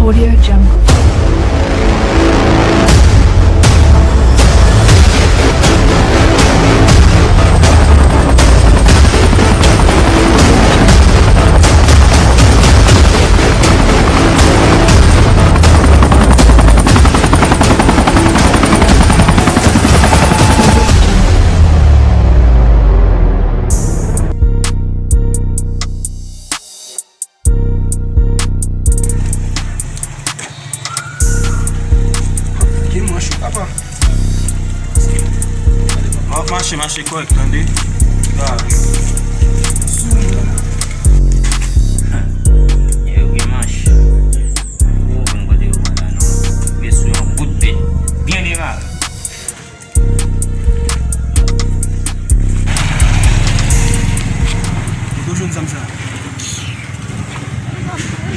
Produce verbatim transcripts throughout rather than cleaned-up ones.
Audio Jungle. Ki manch ou, papa? M ap mache, mache kòrèk, tande? Gade. Yo gen manch. Yo konn kote yo pran la, non. Men sou yon bout tèt. Byen demare. Ou jwenn zam sa?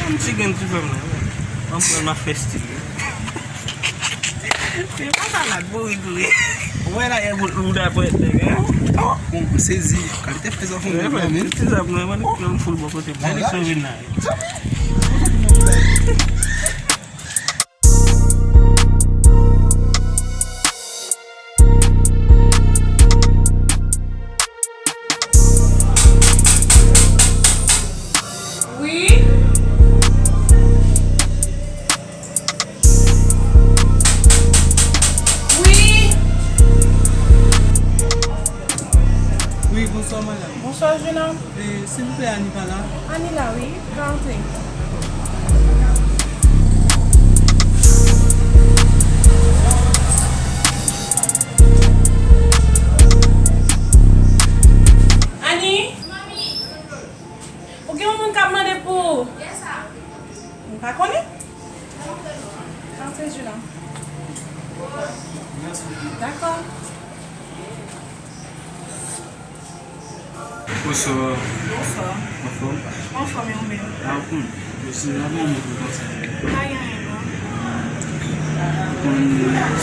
Yon ti grenn ti frè m nan. Mwen pran, m ap fè stil. Se pa sa la, bouri bouri. Ou wè la, yè bout ou da pwèt nèg, hein? Bon, m sezi. Kalite frè sa fè mwen, men. Ti zam nan, mwen, mwen foul bò kote. Mwen, li sou vin la. Wi. Wi. Wi, bonswa, madanm. Bonswa, jenòm. E, silvouplè, Ani pa la? Ani la, wi. Ka antre. Ani? Ou gen yon moun k ap mande pou ou? M pa konnen. Antre, Juna. Dakò. Bonswa. Bonswa. Anfòm? Anfòm, e ou menm? Anfòm. Yo se la bon, mwen kontan. Pa gen anyen, non. Ou konn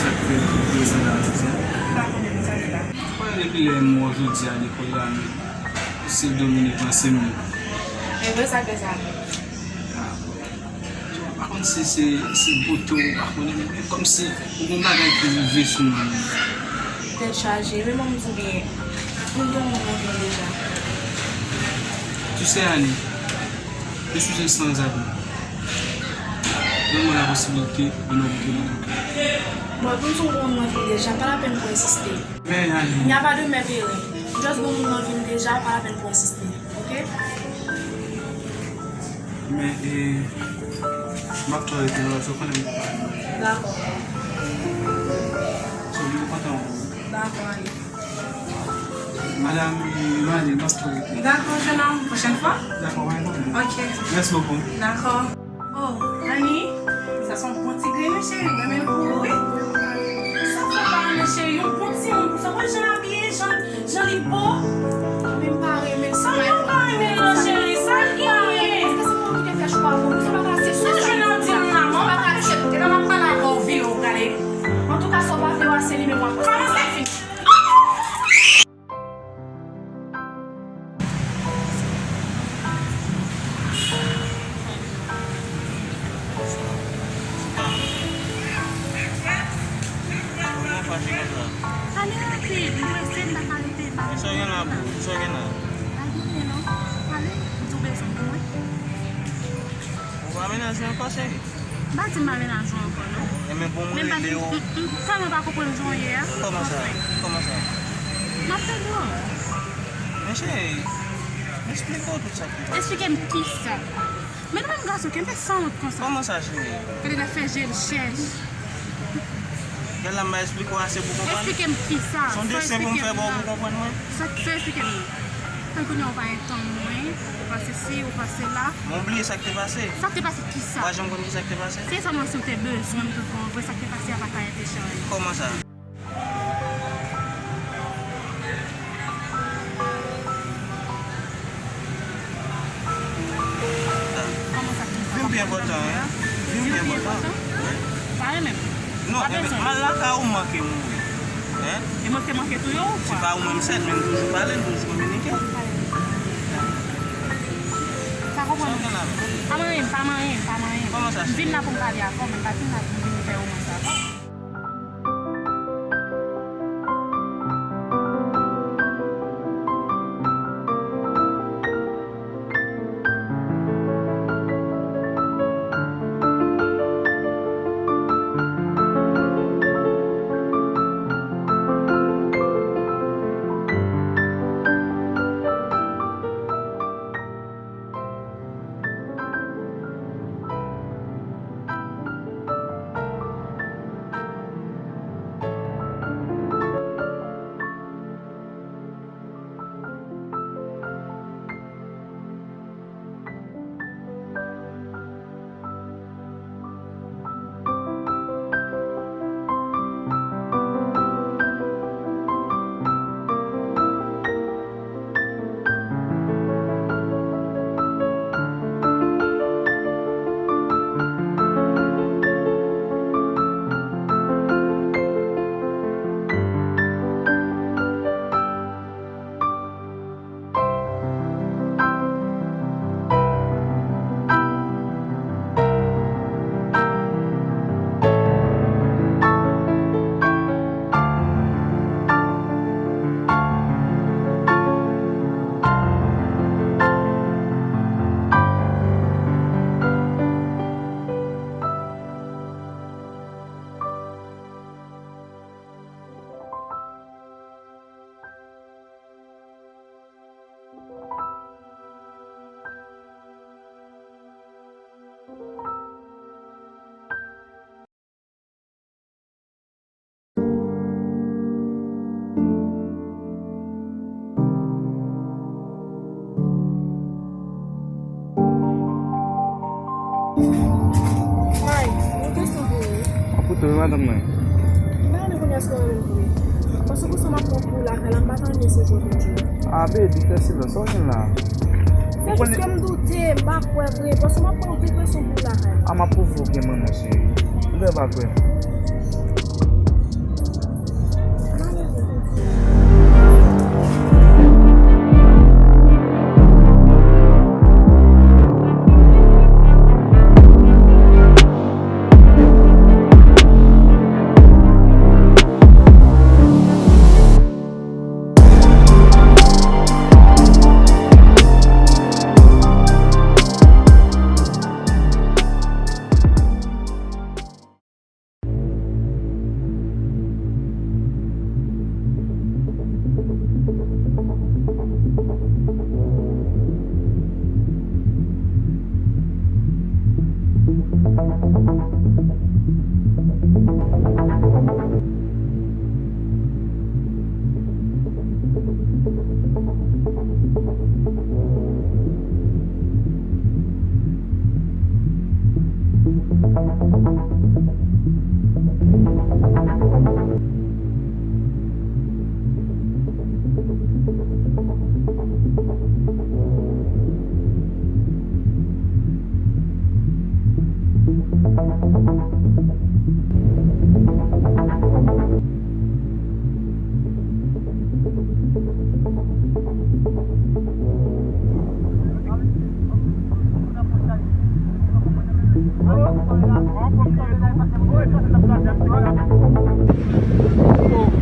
sa k fè m prezan la, sa? Pa konnen sa k la. Mwen depi lè m wè w jodi a lekòl la, men se Dominique lan, se mwen. E vre, sa k fè sa? Ah, bon. M pa konn si se, se bote w, m pa konnen, men kòmsi ou gon bagay ki rive sou mwen. Tèt chaje, men ban m di w byen, m gen yon moun nan vi m deja. Tu sais, Annie, je suis un sans-abri. Donne-moi la possibilité de me retrouver dans ton cœur. Bon, pou m di w gon moun nan vi m deja, pa lapèn pou ensiste. Men, Annie. Il n'y a pas de mais péré. Just gon moun nan vi m deja, pa lapèn pou ensiste. Ok? Men, e, m ap tou rete la, so konnen m pa. Dakò. So, m kontan. Dakò, ale. Madam, e, m ale, m ap tou rete. Dakò, jenòm, pwochèn fwa? Dakò, pa gen pwoblèm. Ok. Mèsi bokou. Dakò. Oh, Ani, sa se yon bon ti grenn, cheri, m renmen l pou ou, wi. Sa fè pa renmen, cheri, yon bon timoun konsa, w wè jan l abiye, jan, jan li bo. Men m pa renmen sa. Sa fè w pa renmen l, cheri, sa l genyen? Èske se mwen ki te fè chwa pou ou? Sa pa ka se sou sa. Sa jwenn nan di m la, mwen pa ka aksepte. Lè m ap pale avè w, vire w prale. Antouka, sa w pa vle wè, se li menm w ap pran. Kòman sa fini? Ou fache konsa? Pale rapid, m prese, m pa ka rete, pale. Kisa w gen la, boo? Kisa w gen la? Pa gen anyen non. Pale, m tou bezwen w pou mwen. Ou pa menaje ankò, cheri? M pa di m pa menaje w ankò, non. Ebyen, bon, m rele w. M, m tèlman pa konprann jan w ye a. Kòman sa? Kòman sa? M ap tande w. Men cheri, m esplike w tout sa ki pase. Esplike m kisa? Men nou menm gason, kenbe sanwont konsa. Kòman sa, cheri? Gade l ap fè je l chèch. Gade la, m pa esplike w ase pou w konprann? Esplike m kisa? Se yon desen pou m fè ba w pou w konprann mwen? Sa, sa esplike m. Kounye a w pa entan mwen, ou pa sesi, ou pa sela. Men w bliye sa k te pase? Sa k te pase kisa? Ou pa janm konn kisa k te pase? Se sèlman si w te bezwen m tout bon vre, sa k te pase a pa ka enpeche anyen. Kòman sa? Kòman sa, kisa? Vin pi enpòtan, wi. Vin pi enpòtan. Wi. Pa renmen m. Non, pa bezwen m. Mal lakay ou, m manke mouri. Hein? E mwen te manke touye w ou kwa? Se pa ou menm sèt, men n toujou pale, n toujou kominike. Sa Konprann? Pa manyen m, pa manyen m, pa manyen m. Kòman sa? M vin la pou m pale avè w, men m pa t vin la pou m vin fè womans avè w. May, yon kesyon pou ou. Ap koute wi, madanm mwen. M pa konnen kounye a si w renmen m vre. Paske konsa m ap pran kou lakay la, m pa ta renmen se jòj jòj. A, baby, fè silans, sa w jwenn la? Se jis ke m doute, m pa kwè vre. Paske m ap pran depresyon pou lakay la. A, m ap pwouve w gen manman, cheri. Ou genlè pa kwè.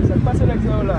Sa k pase nèg sa yo la?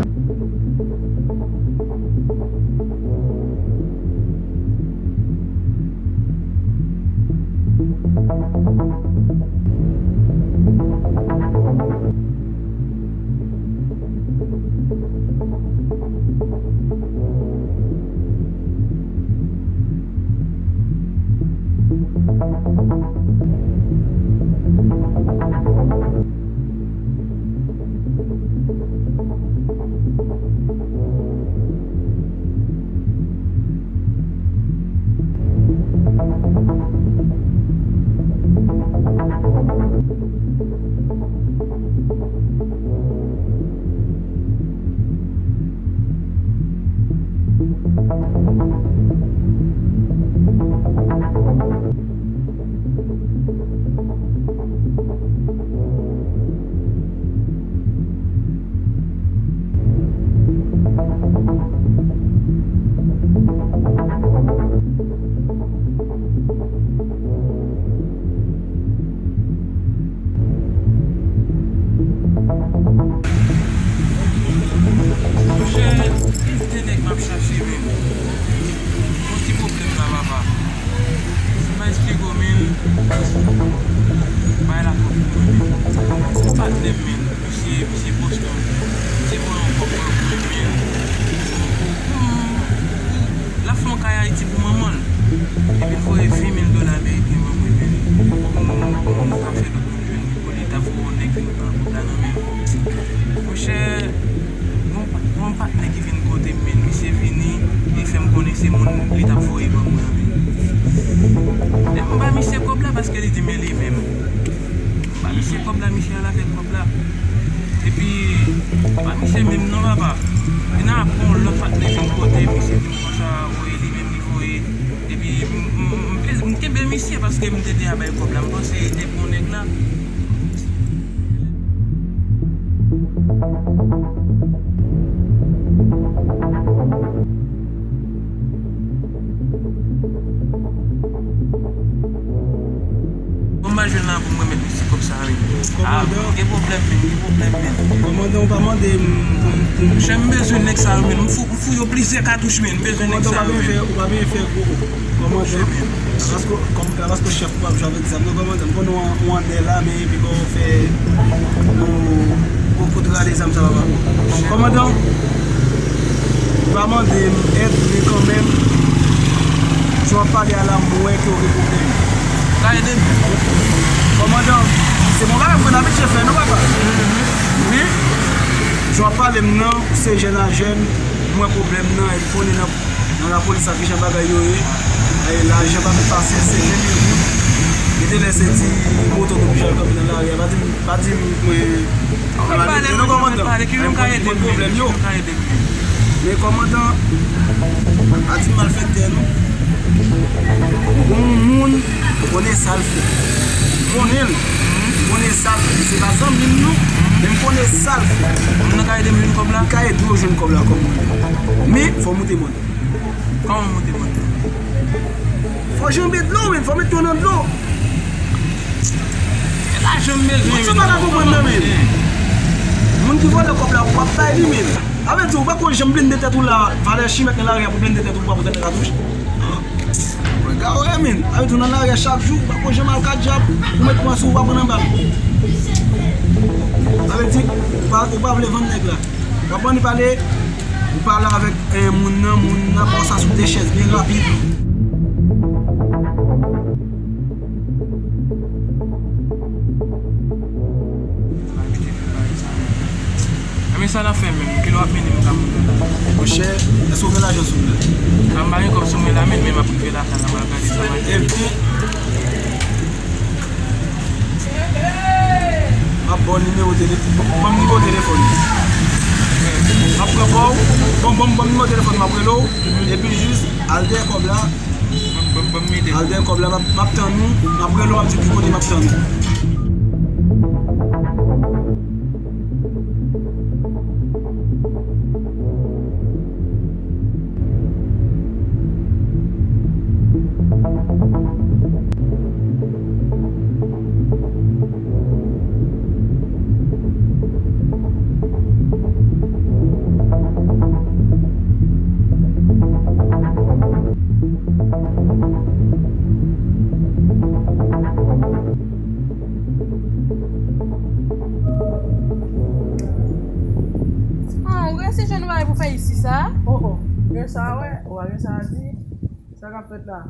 Li vin voye ven mil dola ameriken ban mwen, men pou, pou moun ka fè lòt moun jwenn li, pou li ta voye yon nèg vin pran kòb la nan men m. Monchè, gon pa-, gon patnè ki vin kote m, men misye vini, li fè m konnen se moun li t ap voye ban mwen an, men. Lè m ba misye kòb la, paske li di men li menm. M ba misye kòb la, misye al avèk kòb la. Epi, pa misye menm non, papa. Gen apre yon lòt patnè vin kote m, misye di m konsa, wi, li menm li voye. Epi, m, m, m, m kenbe misye paske m te deja bay kòb la. M panse li te pran nèg la. Bon, m al jwenn la pou m remèt misye kòb sa, men. Ah, kòmandan, gen pwoblèm, men, gen pwoblèm, men. Kòmandan, ou pa mande m pou m, pou m. Monchè, m bezwen nèg sa yo, men. M fou, m fou yo plizyè katouch, men. M bezwen nèg sa yo, men. Kòmandan, ou pa byen fè, ou pa byen fè, gwo. Kòmandan, paske, kòm, paske chèf ou ap jwe avèk zam nan, kòmandan, m konnen w an, w annè la, men epi bon, w fè yon gwo kout rale zam sa, papa. Kòmandan, ou pa mande m èd, men kanmenm, jan w ap pale a la, m wè ke w gen pwoblèm. Ka ede m. Kòmandan, se bon bagay, m konn abitye fè, non, papa? Wi. Jan w ap pale m nan, se jèn a jèn, m wè pwoblèm nan, e m konnen nan, nan lapolis sa, kijan bagay yo ye. E lajan pa fèt fasil, se ven mil goud. Genlè se ti moto nou oblije al kanpe nan lari a. Pa di m, pa di m mwen, mwen malere non, kòmandan. Mwen konn pwoblèm yo. Men kòmandan, pa di m malfektè non. Bon moun, m konnen sa l fè. M konnen l. M konnen sa l fè. Se pa zanmi m non, men m konnen sa l fè. Moun nan ka ede m jwenn kòb la? M ka ede w jwenn kòb la kòm mwen. Men, fò w moute mòn. Kòman moute mòn nan? Fò w janbe dlo, men. Fò w met pye w nan dlo. E lajan m bezwen. Mwen, sa pa ka konprann nan, men. Moun ki vòlè kòb la, w ap bay li, men. Sa vle di, ou pa konn janm blende tèt ou la, valè chimèk nan lari a pou blende tèt ou, pou w pa pran tèt katouch. Mwen gade, men. Sa vle di, ou nan lari a chak jou, ou pa konn janm al kat djab, ou met pran sou, ou pa pran nan bal. Sa vle di, ou pa, ou pa vle vann nèg la. W ap annik pale, ou pale avèk, eh, moun nan, moun nan ap pase sou de chèz byen rapid. Ebyen, sa n ap fè menm? Kilè w ap mennen m ka moun nan la? Monchè, èske w gen lajan sou w la? An, m pa gen kòb sou mwen la, men, men m ap rive lakay la, m al gade sa m ap fè. Ebyen, M ap ba w nimewo telefòn. Ban m nimewo telefòn. M ap pran pa w. Bon, bon, ban m nimewo telefòn, m ap rele w. Epi jis al dèyè kòb la. Al dèyè kòb la, m ap, m ap tann ou. M ap rele w, m ap di w ki kote m ap tann ou. Ah, ou resi jwenn bagay pou fè isi sa? Oh, oh. Gen sa, wè. Ou pa gen sa a di? Sa k ap fèt la?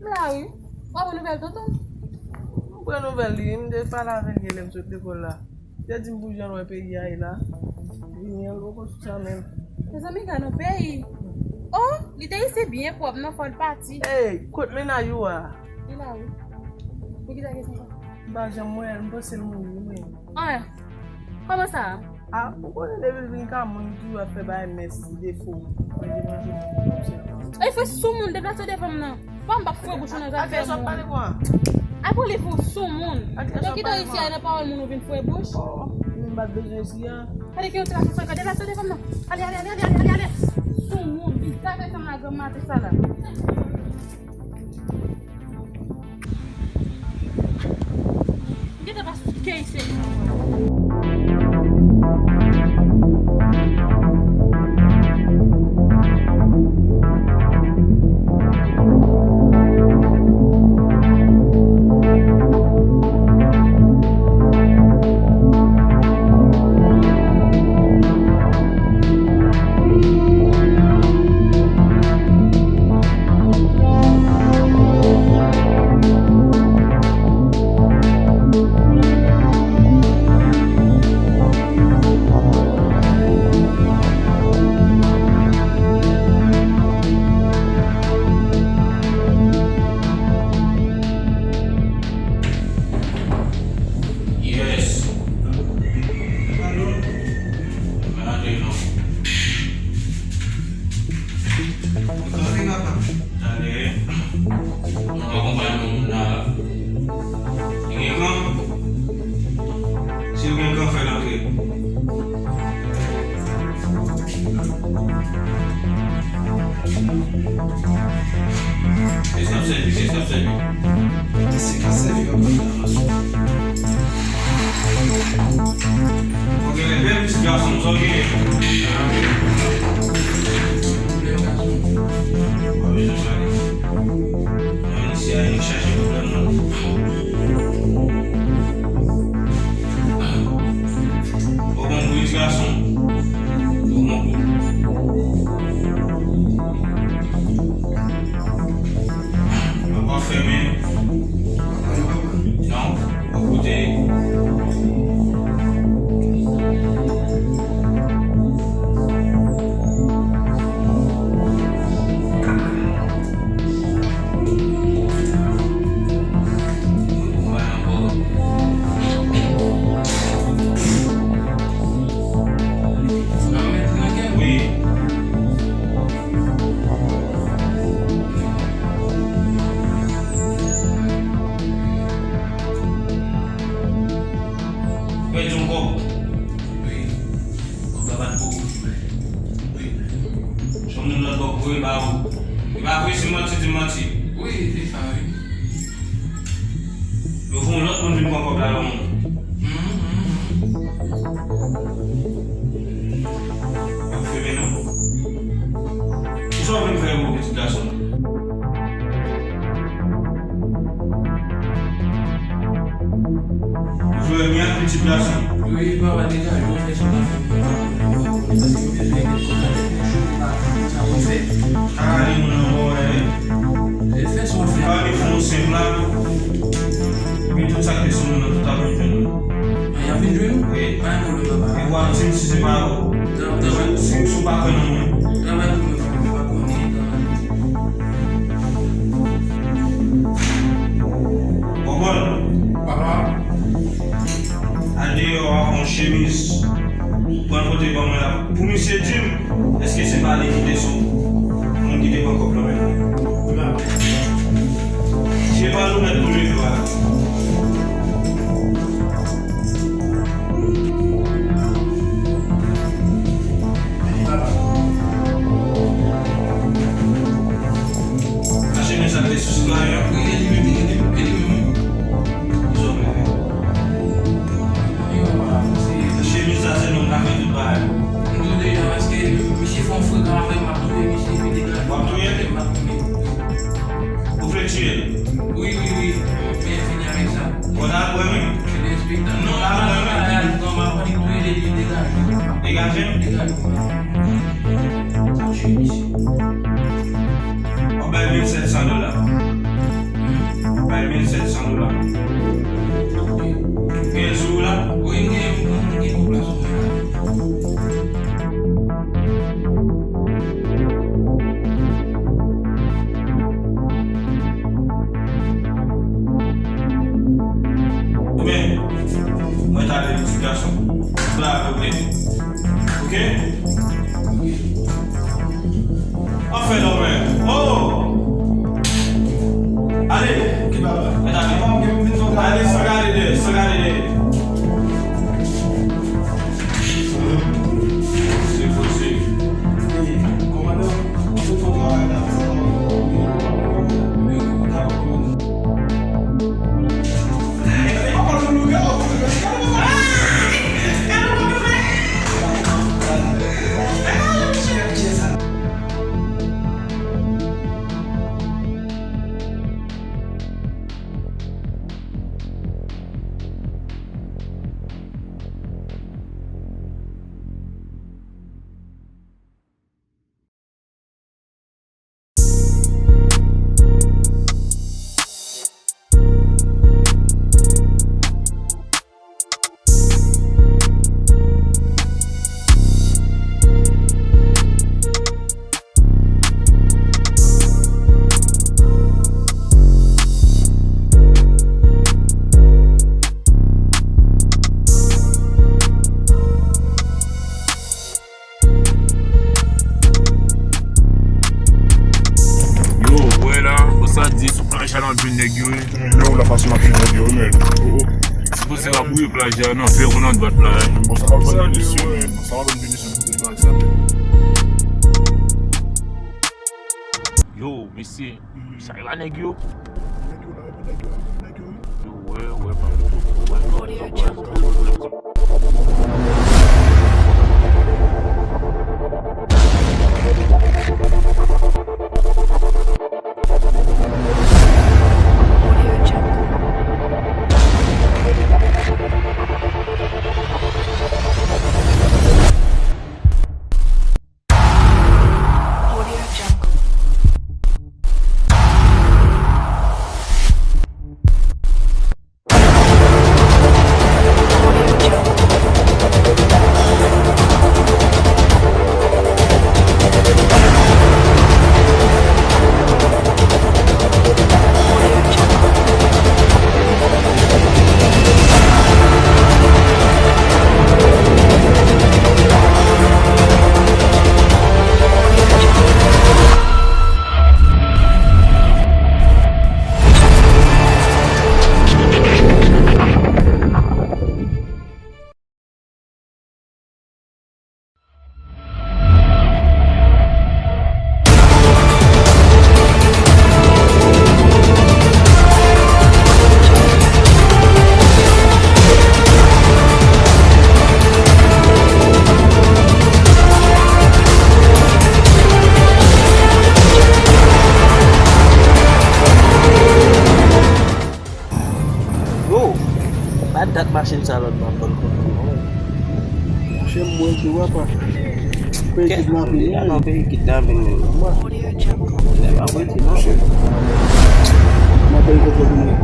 M la, wi. W ap pran nouvèl tonton? M pran nouvèl li, m te pale avè l yè lè m sot lekòl la. Li te di m pou jan l wè peyi a ye la. Vini an gwo konstwi sa menm. Mezanmi, gad yon peyi. Oh, li te isi byen pwòp, non, fò l pati. Ey, kot mennaj ou a? Li la, wi. Poukisa kesyon sa? M pa janm wè l, m panse l mouri, wi, men. An, kòman sa? A, ou konnen depi l vin ka moun, li toujou ap fè bagay mès, defo. Manje, manje, manje. Ey, fè soumoun, deplase w devan m nan. Bon, m p ap foure bouch ou nan zafè moun. Ak kiyès w ap pale, kwa? Apre li fou soumoun. Ak kiyès w ap pale, kwa? Donk, kite isi a nan pawòl moun ou vin foure bouch. Oh, m pa t bezwen isi a. Gade ki yon ti gason frekan, deplase w devan m nan. Ale, ale, ale. Soumoun, vin gade fanm la granm maten sa la. Gentan pa sou kè isi. Kanpe, papa. Tande. Nou akonpanye yon moun la. Li gen kan? Si l gen kan, fè l antre. Kès k ap sèvi, kès k ap sèvi. Kès k ap sèvi, papa. Ok, lè bèl ti gason, sa w genyen? Ann isi a, nou chache pwoblèm nan. Ou bon pou ti gason. Ou bon pou. Mwen pa fèmen. Non, ou koute. Wi. Pèdi yon kòb. Wi. Kòb la pa t pou ou. Wi. Chanm nou lòt bò pou e ba ou. E pa vre, si m manti, di m manti. Wi, se sa, wi. Yo voye yon lòt moun vin pran kòb la, lòm. Ap fèmen non. Kisa w vin fè pou pitit gason? Ou vle mi ak pitit gason? Wi, papa, degaje w, fè sa w ka fè. Paske yo bezwen gen kòb la tèt mwen cho, pa sa pou fè. Kaka de moun nan bò, eh. E fè sa w fè. Pa de fon senp la. Epi tout sa k te sou moun nan, tout ap vin jwenn ou. A, y ap vin jwenn ou? Wi. Pa gen pwoblèm, papa. E w ap di m si se pa ou. Si, si w pa kwè nan mwen. Travay pou mwen, frè m, pa konnen, travay pou mwen. Bòbòl. Papa. Al deyò a, pran yon chemiz. Pran l pote ban mwen la. Pou misye di m, èske se pa li ki te sou moun ki te pran kòb lan menm? Se pa nou mèt pou leve a. Mache men sa te sou sitwayen an. Wi, e li menm, e li menm, e li menm, wi. Kisa w vle fè? Chemiz la, se nou k ap fè tout bagay. M di w deja, paske misye fè yon frekan avè m, m ap touye misye, epi degaje. W ap touye l? M ap touye. Ou vle tiye l? Wi, wi, wi. M fini avèk sa. Bon, n al pran l, wi. Se derespektan. Non, non, non, non, non, non, m ap annik touye l epi degaje. Degaje? Degaje. M ap touye misye. W ap bay mil sèt san dola. Bay mil sèt san dola. Gen l sou ou la? Wi, m gen, m gen, m gen kòb la sou mwen la. Ebyen, mwen talè pitit gason. Fè avè w plezi. Ok? Anfen non, men. Oh! Ale! Ki bagay? Mèt ale. Papa, m gen, m gen yon bagay. Di sou plaj la n ap jwenn nèg yo, wi. Lè w la fason n ap jwenn nèg yo, wi, men. Oh, oh. Se pou se w ap bouye plaj la, nan fè w nan dwat la, wi. Bon, sa va ban n pinisyon, wi. Sa va ban n pinisyon pou tout bagay sa, men. Yo, mesye, sa e la nèg yo? Nèg yo la, nèg yo, nèg yo, wi. Yo, wè, wè, pa Yo, pa dat machin sa lòt mwen ap vann kont mwen, non. Monchè, m wè tou, apa. Peyi kidnapin, wi. Peyi kidnapin, wi. Nèg pa prete, non. M ap bay kòb la pou mwen.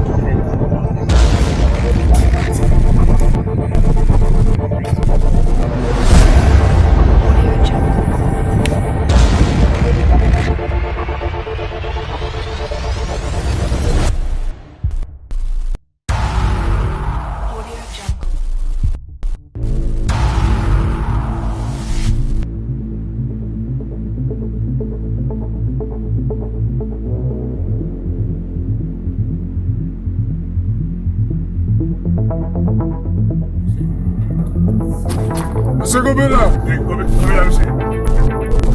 Mesye, kanpe la! Kanpe, kanpe la, mesye.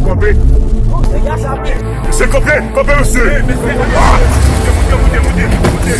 Kanpe. Mesye, kanpe, kanpe, mesye. Ah! Moute, moute, moute, moute, moute.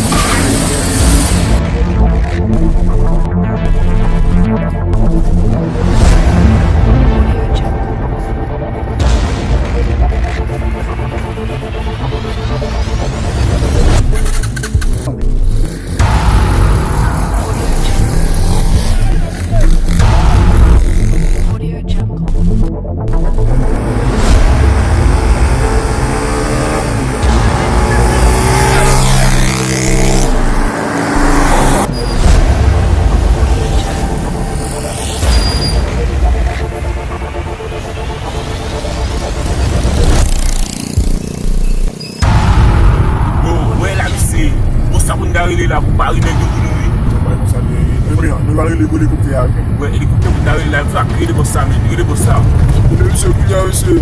Yo, wè la, mesye. Bòs sa pou n ta rele la pou pare nèg yo pou nou, wi. Sa pa konsa li ye. Ebyen, nou va rele pou elikoptè a, wi. Wè, elikoptè pou n ta rele la, nou va rele bòs sa, men, rele bòs sa. Ebyen, mesye, kounye a, mesye.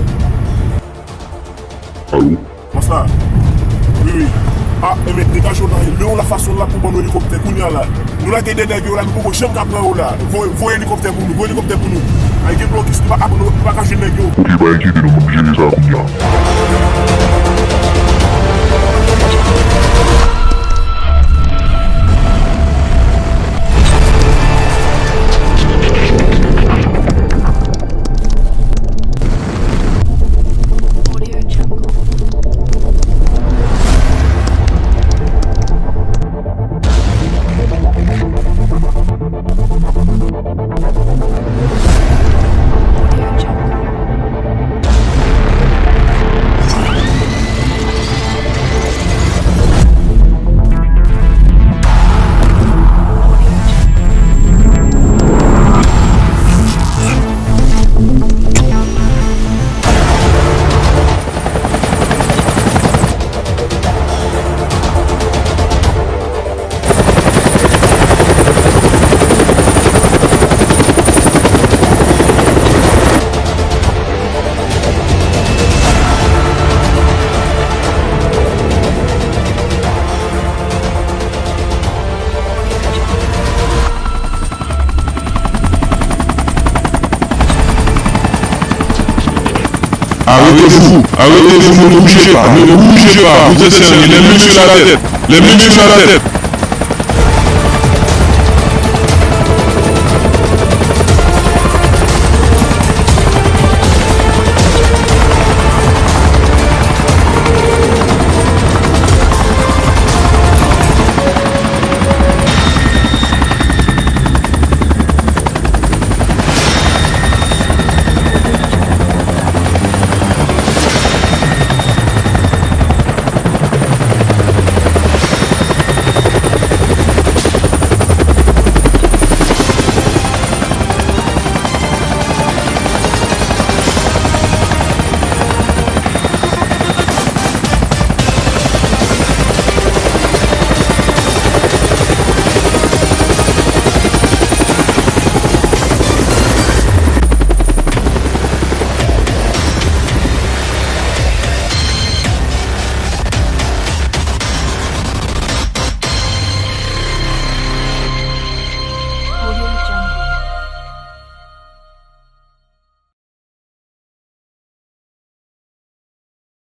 Alo? Bòs la. Wi, wi. A, ebyen, degaje w la, lè w la fason la pou ban nou elikoptè, kounye a la. Nou lage de nèg yo la, nou poko janm ka pran yo la. Voye, voye elikoptè pou nou, voye elikoptè pou nou. Ay, gen blokis, nou pa ka, nou pa ka jwenn nèg yo. Oke, pa enkyete nou, m ap jere sa kounye a. Arrêtez-vous, arrêtez-vous, ne bougez pas, ne bougez pas, vous êtes serrés, les mains sur la tête, les mains sur la tête.